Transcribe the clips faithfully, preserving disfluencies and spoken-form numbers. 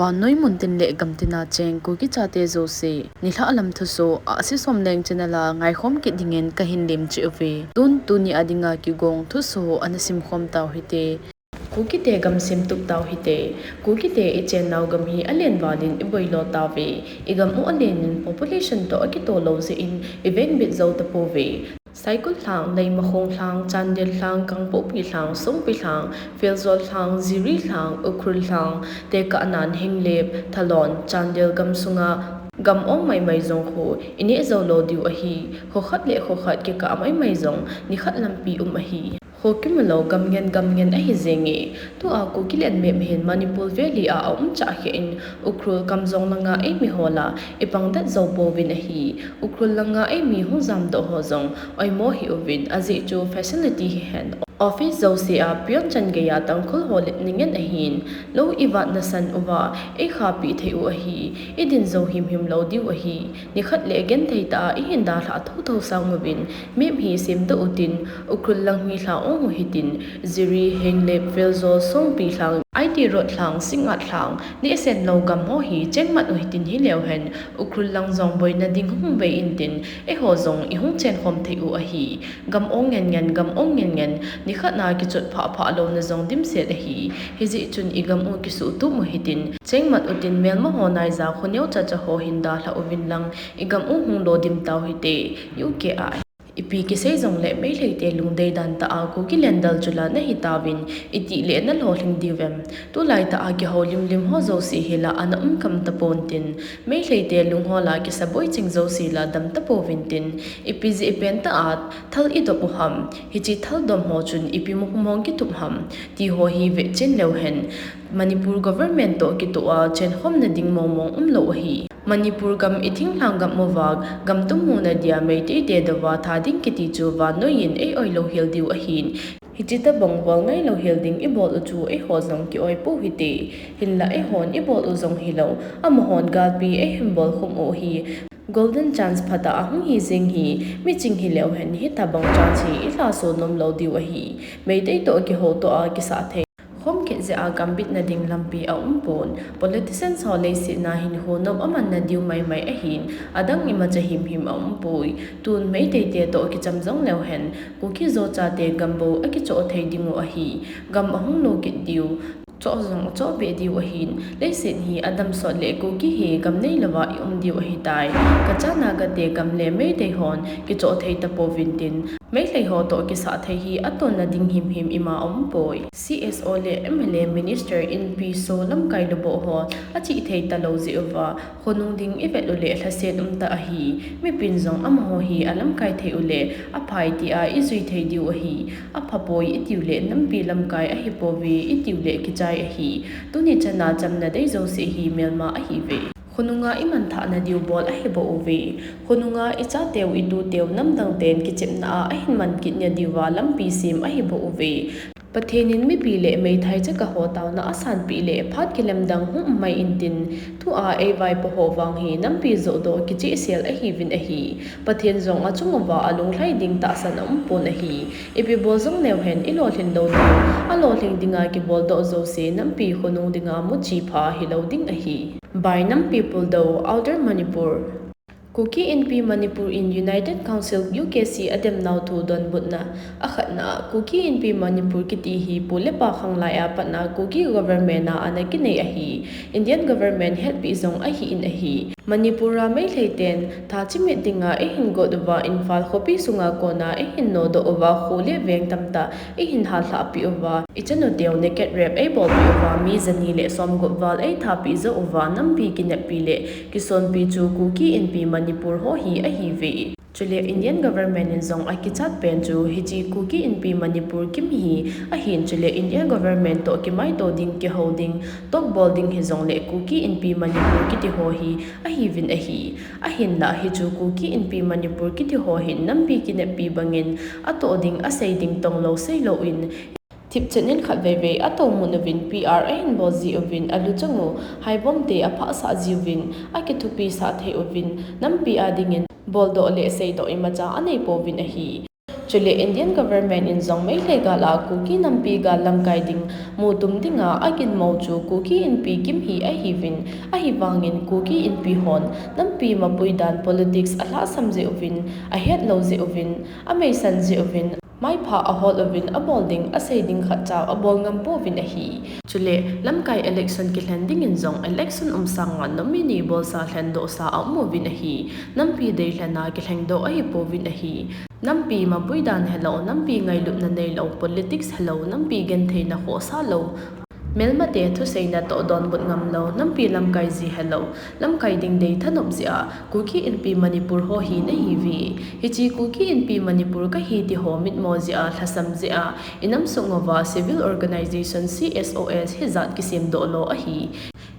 Vannoi muntin le gamtina cheng Kuki chate jouse, nilhah lam thusoh, Ahsi Somleng channel a ngaikhom kit dingin kahin lemcheh uve. Tun tuni a dinga kigong thusoh ana simkhom tau hite. Kukite gam semtup tau hite. Kukite ichennau gam hi alen valin iboilo tauve. Igam u alenin population toh akitoh lou jeh in ivengbit jou tapouve. Saikul lhang, Leimakhong lhang, Chandel lhang, Kangpokpi lhang, Songpi lhang, Pherzawl lhang, Jiri lhang, Ukhrul lhang, tekah nan Henglep, Thalon, Chandel gam sunga gam ong maimai jong khu ineh jou lou diu ahi. Khokhat le khokhat kikah maimai jong nikhat lampi um ahi. Kho kimulou gam ngen gam ngen ahi jenge. Tua Kukiland map hin Manipur valley a aumchah khen, Ukhrul Kamjong langa eimi hola ipangdet jou pouvin ahi. Ukhrul langa eimi hung jamdoh ho jong oimo hih uvin, ajeh chu facility hihen office jouse a peon chan geiya Tangkhul ho letna ngen ahin, lou ivatna san uva eikhahpeh thei u ahi. Idin jou himhim lou diu ahi. Nikhat le genthei tah a ihin dalhah thotho sang uvin, map hi semdoh utin, Ukhrul lang hi lha ong u hitin, Jiri, Henglep, Pherzawl, Songpi lhang, I T Road lhang, Singngat lhang, nehsen lou gam ho hi chengmat u hitin, hileu hen Ukhrul lang jong boina ding hung vei intin, eiho jong ihung chenkhom thei u ahi. Gam ong ngen ngen, gam ong ngen ngen, nikhat na kichot phah phah louna jong dimset ahi. Hijeh chun igam u kisuhtup u hitin, chengmat utin, melma ho naija khoneo chacha ho hin dalhah uvin lang, igam u hung lodim tau hite. U K a ipi kisei jongle Meiteite lungdei dan tah a Kukiland daljula nahitauvin, itih le nalolhing diuvem? Tulai tah a kihoulim lim ho jouse hi la ana umkham tapontin, Meiteite lung ho la kisaboi cheng jouse la dam tapouvintin, ipi jeh pen tah a thal idop u ham, hiche thal dom ho chun ipi mong mong kithup ham, ti ho hi vetchen leu hen, Manipur government toh kitoh a chenkhomna ding mong mong umlou ahi. Manipur gam ithinglhang gam uva, gam tum muna dia Meiteite douva tha ding kiti chu vannoi in ei-oi louhel diu ahin. Hiche tobang bol ngai louhel ding ibol u chu eiho jong ki-oi pou hite. Hinla eihon ibol u jong hilou, amahon galpi eihin bolkhum u hi golden chance phatah a hung hi jeng hi, miching hileu hen hitobang chance hi ilhaso nomlou diu ahi. Meitei toh kihoutoh a kisah thei, khom kit jeh a gambitna ding lampi aumpon. Politicians ho leiset na hinkho nop amanna diu maimai ahin, adang imacha himhim aumpoi. Tun Meiteite toh kicham jong leu hen, Kuki-Zo chate gam bou akichoh thei dingu ahi. Gam ahung lo kit diu, choh jong achoh beh diu ahin, leiset hi adamsot le Kuki hi gam neilouva i-um diu ahitai. Kachana kate gam le Meitei hon kichoh thei tapouvintin, Meitei ho toh kisah thei hi atonna ding himhim ima aumpoi. C S O le M L A, minister, inpi, sou, lamkai luboh ho achih thei talou jeh uva, khonung ding ivet uleh lhaset umtah ahi. Mipin jong amaho hi alamkai thei uleh aphai tia ijui thei diu ahi. Aphapoi itiu leh nampi lamkai ahipouve itiu leh kichai ahi. Tuni chana chamna dei jouse hi melma ahiuve. Khonunga imanthahna diu bol ahibouve. Khonunga ichateu ituteu namdang ten kichepna a ahin man kitna diuva lampi sem ahibouve. Pathen in mipi le meithai chakaho taona asanpeh leh phat kilemdang hung um mai intin, tua eivaipo ho vang hi nampi johdoh kichehsel ahiuvin ahi. Pathen jong achunguva alunglhai ding tahsan aumpon ahi. Ipi bol jong leu hen ilolhin lou diu, alolhing dinga kiboldoh jouse nampi khonung dinga muchi pha hilou ding ahi. By Nampi Puldou, Outer Manipur. Kuki Inpi Manipur in United Council, U K C, ademnau thu donbutna. Akhatna, Kuki Inpi Manipur kiti hi pu le pa khanglai a patna Kuki government a ana kinei ahi. Indian government hetpeh jong ahin ahi. Manipur a Meitei ten tha chimit dinga eihin got uva, Imphal khopi sunga kona eihin nodoh uva, kho le veng tamtah eihin hallhah peh uva, ichanuteu naked rape eibolpeh uva, mi jani le somgup val eithapi jou uva, nampi kineppi le kisonpi chu Kuki Inpi Manipur ho hi ahiuve. Chule Indian government in jong akichat pen chu hiche Kuki Inpi Manipur kimi hi ahin, chule Indian government toh kimaito ding, kihou ding, tokbol ding hijongle Kuki Inpi Manipur kiti ho hi ahiuvin ahi. Ahinlah hichu Kuki Inpi Manipur kiti ho hin nampi kineppi bangin atoh ding asei ding tonglou seilou in, thipchet in khatveivei atou mun uvin, P R ahin bol jiuvin, aluchang u haibomte aphahsah jiuvin, akithupisah thei uvin, nampi a dingin boldoh le seidoh imacha aneipouvin ahi. Chule Indian government in jong Meitei gal a Kuki nampi gal lamkai ding mutum dinga aginmo chu Kuki Inpi kim hi ahiuvin, ahivangin Kuki Inpi hon nampi mapui dan politics alhahsam jeh uvin, ahetlou jeh uvin, ameisan jeh uvin, maipha ahol uvin, abol ding, asei ding khatcha abol ngam pouvin ahi. Chule, lamkai election kilhen dingin jong election um sanga nominee bolsa lhendohsa aum uvin ahi. Nampi deilhen a kilhengdoh ahipouvin ahi. Nampi mapui dan helou, nampi ngailutna neilou, politics helou, nampi gentheina khohsah lou, melmate thuseina toh donbut ngamlou, nampi lamkai ji helou, lamkai ding dei thanop jeh a, Kuki Inpi Manipur ho hi nahiuve. Hiche Kuki Inpi Manipur kahi ti ho mitmo jeh a, lhasam jeh a, inam sung uva civil organisation C S O S hijat kisemdoh lou ahi.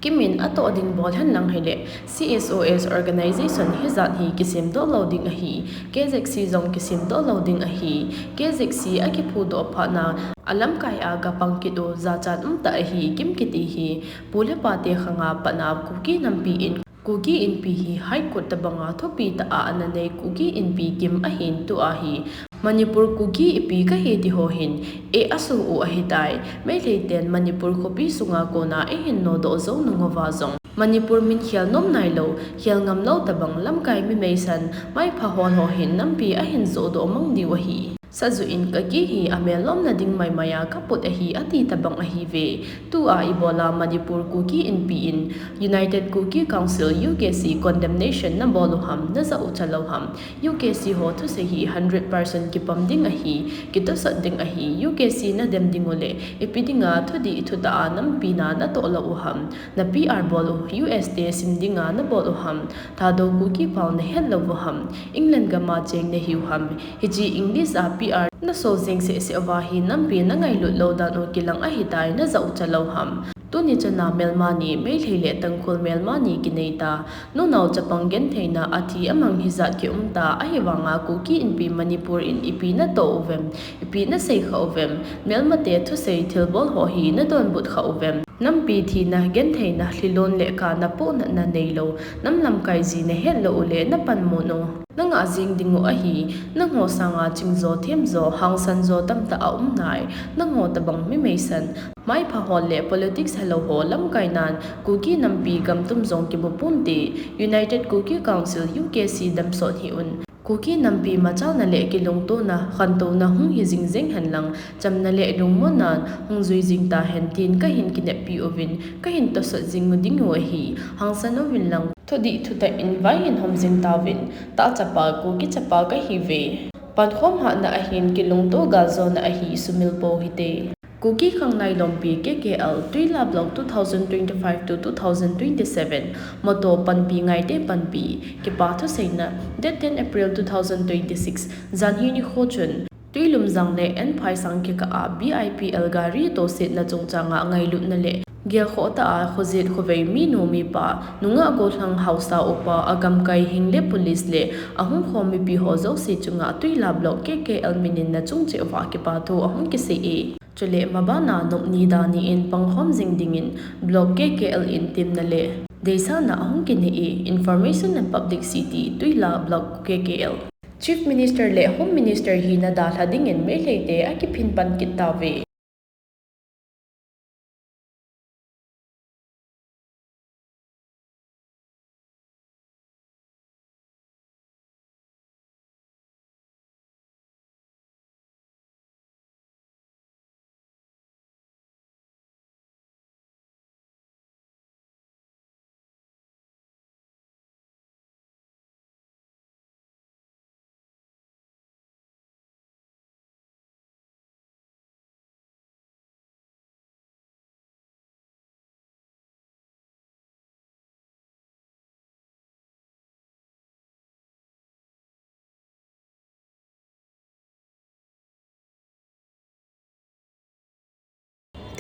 Kimin atoh ding bol henlang hile, C S O S organisation hijat hi kisemdoh lou ding ahi, K Z C jong kisemdoh lou ding ahi, K Z C akiphudoh phatna, alamkai a gapang kit u jachat umtah ahi, kim kiti hi, pu le pate khanga patna Kuki nampi in, Kuki Inpi hi High Court tobanga thupi tah a ana nei Kuki Inpi kim ahin tua hi, Manipur Kuki Inpi kahi ti ho hin, eh, asuh u ahitai, Meitei ten Manipur khopi sunga kona eihin nodoh jou nung uva jong, Manipur min khel nom nailou, khel ngamlou tobang lamkai mi meisan, maipha hol ho hin nampi ahin johdoh mang diu ahi. Saju in Kuki hi amel lomna ding maimai a kaput ahi ati tobang ahiuve. Tua ibola Manipur Kuki Inpi in United Kuki Council, U K C, condemnation nabol u ham, najah u chalou ham. U K C ho thusei hi hundred percent kipam ding ahi, kitosot ding ahi, U K C nadem ding u le, ipi dinga thudih thutah a nampi na natoh lou u ham, na P R bol u, U S te sim dinga nabol u ham, Thadou Kuki pao nahet lou u ham, England gam a cheng nahiu ham, hiche English a P R nasol jeng seh seh uva hi nampi nangailut lou dan u kilang ahitai najah u chalou ham. Tuni chana melma ni, Meitei le Tangkhul melma ni kinei ta, nunao chapang gentheina athi amang hijat kium ta, ahivanga Kuki Inpi Manipur in ipi natoh uvem, ipi nasei kha uvem, melmate thusei thilbol ho hi nadonbut kha uvem. Nampi thina, gentheina, lhilon le kana pohnatna neilou, nam lamkai ji nahet lou u le napanmun u, nangah jing ding u ahi, nangho sanga chingjo, themjo, hangsan jo tamtah aum nai, nangho tobang mi meisan, maipha hol le politics helou ho lamkai nan, Kuki nampi gam tum jong kimu ponte, United Kuki Council, U K C damsot hih un. Kuki nampi machalna le kilungtona, khantouna hung hi jing jeng henlang, chamna le lungmonna hung jui jing tahen tin kahin kineppi uvin, kahin tosot jing u ding u ahi, hangsan uvin lang, thudih thutah in vai hin hom jing tauvin, tah chapa, Kuki chapa kahiuve. Pankhom hatna ahin kilungto galjona ahi, sumil pou hite. Kuki Khanglai Lompi K K L, Tuila Block two thousand twenty-five to two thousand twenty-seven, motto panpi ngaite panpi, kipa thuseina, date ten April two thousand twenty-six, janhi nikho chun, Tuilumjang le N Phaisang kikah a V I P L gari tosetna chungchanga ngailutna le gelkhoh tah a khojet khovei minu mipa, nungah gollhang haosa upa, agamkai hing le police le ahung khom mipi ho jouse chunga Tuila Block K K L minin nachung cheh uva kipa thu ahung kisei e. Chule mabana nop ni da ni in pangkhom jing dingin Block K K L in temna le deisahna ahung kinei e, Information and Publicity, Tuila Block K K L. Chief Minister le Home Minister hi nadalha dingin Meitei te akiphin pan kit tauve.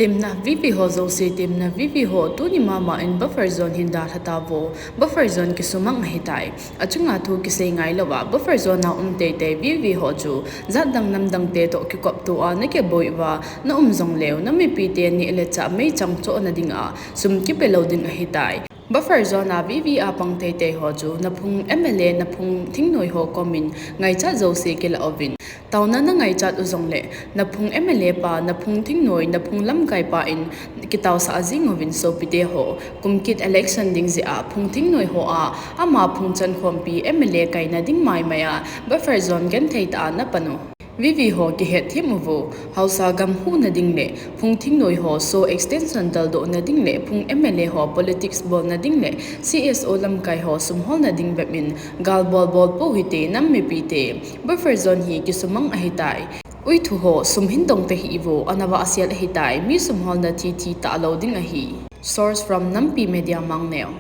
Temna vivi ho jouse, temna vivi ho, tuni mama in buffer zone hin dalha tauvo. Buffer zone kisumang ahitai. Achunga thu kisei ngailouva, buffer zone a um teitei vivi ho chu, jatdang namdang te toh kikoptoa nakiboi uva, naum jongleu, namipi te neh le chah meichang chohna dinga, sum kipe lou ding ahitai. Buffer zone a VV a pang teitei ho chu naphung MLA naphung thingnoi ho komin ngaichat jouse kila uvin. Taona nangaichat u jongle, naphung MLA pa, naphung thingnoi, naphung lamkai pa in kitaosah jing uvin sopite ho. Kum kit election ding jeh a phung thingnoi ho a, ama phung chankhompi MLA kaina ding maimai a, buffer zone genthei tah a napan u. VV ho kihetthem uvo, haosa gam huhna ding le, phung thingnoi ho so extension daldohna ding le, phung MLA ho politics bolna ding le, CSO lamkai ho sumholna ding bep in, gal bolbol pou hite, nam mipite. Buffer zone hi kisumang ahitai. Uithu ho, sum hin dong tahih uvo, ana vahsial ahitai, mi sumholna thithi talou ding ahi. Source from Nampi Media Mangneo.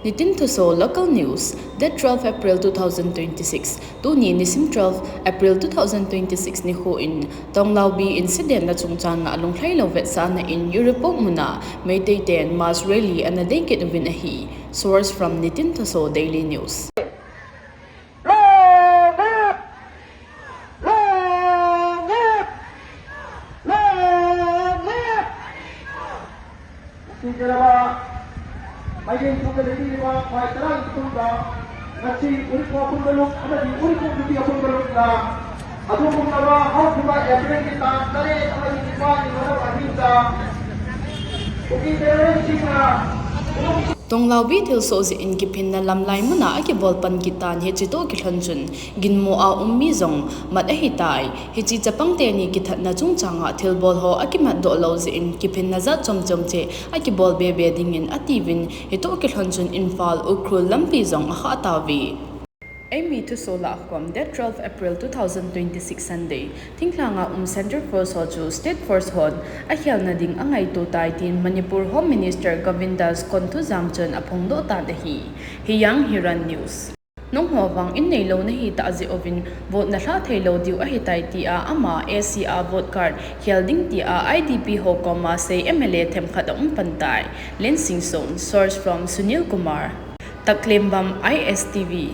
Nitin Thuso, Local News, date twelve April two thousand twenty-six. Tuni nisim twelve April two thousand twenty-six nikho in, Tonglaubi incident na chungchang a lunglhailou vetsahna in Yuripok muna Meitei ten mass rally ana dei kit uvin ahi. Source from Nitin Thuso Daily News. Tonglaubi thilsoh jeh in kiphinna lamlai muna akibol pan kit tan hiche toh kilhon chun ginmo a um mi jong mat ahitai. Hiche chapang teni kithatna chungchang a thilbol ho akimatdoh lou jeh in kiphinna jat chomchom cheh akibol bebe dingin atiuvin, hitoh kilhon chun Imphal Ukhrul lampi jong akhah tauve. Eimi thuso lahkhom, date twelve April two thousand twenty-six Sunday. Thinglhang a um Centre Force ho chu State Force hon akhelna ding angaito tai tin Manipur Home Minister Govindas Konthu jang chun aphongdoh tan ahi. Hijeng Hiran News. Nangho vang in neilou nahi tah jeh uvin vote nalhah theilou diu ahitai tia ama AC a vote card khel ding tia IDP ho koma sei MLA themkhat aum pan tai. Lensing Son, source from Sunil Kumar. Taklembam, ISTV.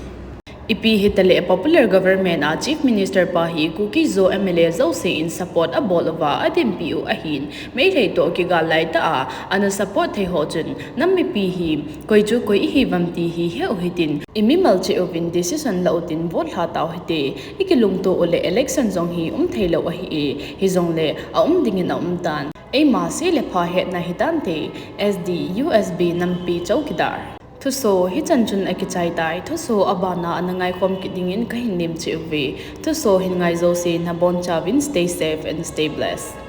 Ipi hitaleh popular government a Chief Minister pa hi Kuki-Zo MLA jouse in support abol uva adinpi u ahin, Meitei toh kigal laitah a ana support thei ho chun nam mipi hi koi chu koi ihiuvem ti hi he u hitin, imimal cheh uvin decision la utin vote lha tau hite, ikilungto uleh election jong hi um theilou ahi e, hijongleh aum dingin aum tan. Eima sei le pha hetna hitante, SD, USB, Nampi Chowkidar. Thuso hichan chun akichai tai, thuso abana ana ngaikhom kit dingin kahin nem cheh uve. Thuso hin ngai jouse nabonchauvin stay safe and stay blessed.